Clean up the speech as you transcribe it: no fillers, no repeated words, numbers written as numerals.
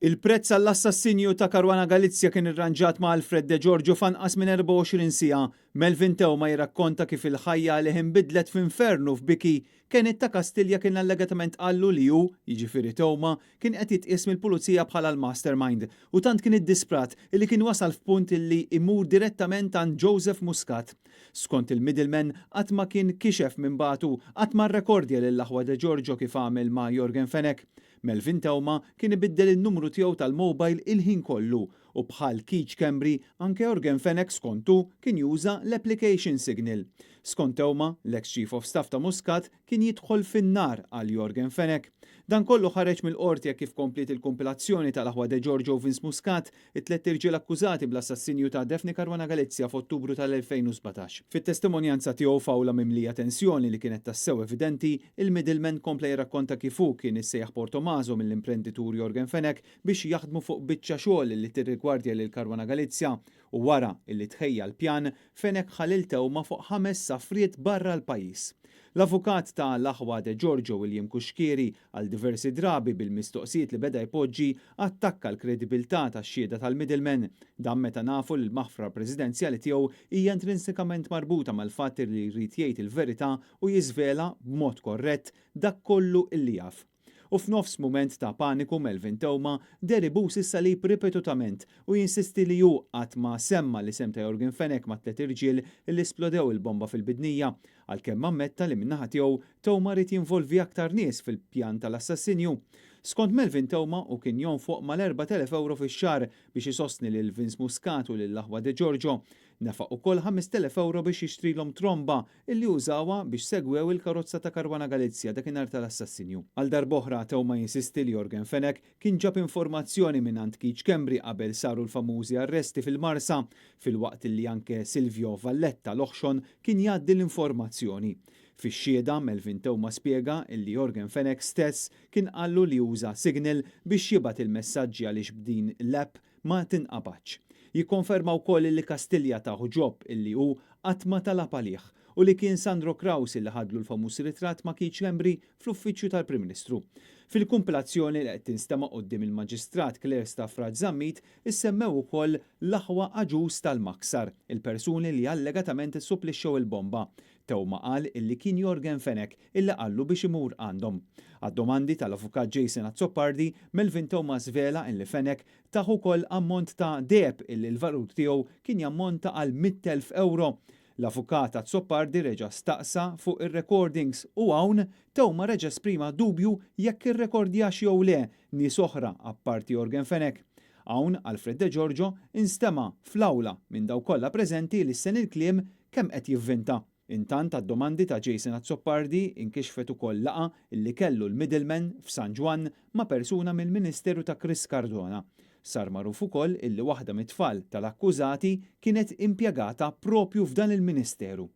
Il-prezz għall-assassinju ta' Caruana Galizia kien irranġat ma' Alfred De Giorgio f'anqas minn 24 siegħa. Melvin Theuma jirrakkonta kif il-ħajja għalih inbidlet f'infernu f'biki. Kenneth ta' Kastilja kien allegatament qallu li hu, jiġifieri Theuma, kien qed jitqies mill-pulizija bħala l-mastermind u tant kien iddisprat illi kien wasal f'punt illi imur direttament għand Joseph Muscat. Skont il-middleman, qatt ma kien kixef min bagħtu, qatt ma rrekordja lill-aħwa De Giorgio kif għamel ma' Yorgen Fenech. Melvin Theuma kien ibiddel in-numru tiegħu tal-mobile il-ħin kollu u bħal Keith Schembri, anke Yorgen Fenech skont hu kien juża l-application Signal. Skont Theuma, l-ex Chief of Staff ta' Muscat kien jidħol fin-nar għal Yorgen Fenech. Dan kollu ħareġ mill-qorti hekk kif kompliet il-kumpilazzjoni tal-aħwa De Giorgio u Vince Muscat, it-tlett irġiel akkużati bl-assassinju ta' Daphne Caruana Galizia f'Ottubru tal-2017. Fit-testimonjanza tiegħu f'awla mimlija tensjoni li kienet tassew evidenti, il-middleman kompla jirrakkonta kif hu kien issejjaħ Portomaso mill-imprenditur Yorgen Fenech biex jaħdmu fuq biċċa xogħol li tirrigwardja lil Caruana Galizia u wara illi tħejja l-pjan, Fenech ħa lil Theuma fuq ħames safriet barra l-pajjiż. L-avukat ta' l-aħwa De Giorgio William Cuschieri għal diversi drabi bil-mistoqsijiet li beda jpoġġi attakka l-kredibilità tax-xhieda tal-middleman. Dan meta nafu li l-maħfra presidenzjali tiegħu hija intrinsikament marbuta mal-fatt li jrid jgħid il-verità u jiżvela b'mod korrett dak kollu illi jaf. U f'nofs mument ta' paniku Melvin Theuma deher ibus is-salib ripetutament u jinsisti li hu qatt ma semma l-isem ta' Yorgen Fenech mat-tliet irġiel li splodew il-bomba fil-Bidnija, għalkemm ammetta li min-naħa tiegħu Theuma ried jinvolvi aktar nies fil-pjan tal-assassinju. Skont Melvin Theuma hu kien jonfoq mal-4,000 ewro fix-xahar biex isostni lil Vince Muscat u lill-aħwa De Giorgio. Nefaq ukoll 5,000 ewro biex jixtrilhom tromba illi użawha biex segwew il-karozza ta' Caruana Galizia dakinhar tal-assassinju. Għal darb'oħra Theuma jinsisti li Yorgen Fenech kien ġab informazzjoni mingħand Keith Schembri qabel saru l-famużi arresti fil-Marsa, filwaqt illi anke Silvio Valletta l-oħxon kien jgħaddi l-informazzjoni. Fix-xhieda, Melvin Theuma spjega illi Yorgen Fenech stess kien qallu li uża Signal biex jibgħat il-messaġġi għaliex b'din l-app ma tinqabadx. Jikkonferma wkoll illi Kastilja tah job illi hu qatt ma talab għalih u li kien Sandro Craus illi ħadlu l-famuż ritratt ma' Keith Schembri fl-uffiċċju tal-Prim Ministru. Fil-kumpilazzjoni li qed tinstema' quddiem il-Maġistrat Claire Stafrace Zammit issemmew ukoll l-aħwa Agius tal-Maksar, il-persuni li allegatament issupplixxew il-bomba. Theuma qal illi kien Yorgen Fenech illi qallu biex imur għandhom. Għad-domandi tal-avukat Jason Azzopardi, Melvin Theuma svela illi Fenech tah ukoll ammont ta' deheb illi l-valur tiegħu kien jammonta għal 100,000 ewro. L-avukat Azzopardi reġa' staqsa fuq ir-recordings u hawn Theuma reġa' esprima dubju jekk irrekordjax jew le nies oħra apparti Yorgen Fenech. Hawn Alfred De Giorgio instema' fl-awla minn dawk kollha preżenti lissen il-kliem kemm qed jivvinta. Intant għad-domandi ta' Jason Azzopardi inkixfet ukoll laqgħa illi kellu l-middleman f'San Ġwann ma' persuna mill-Ministeru ta' Chris Cardona. Sar magħruf ukoll illi waħda mit-tfal tal-akkużati kienet impjegata propju f'dan il-Ministeru.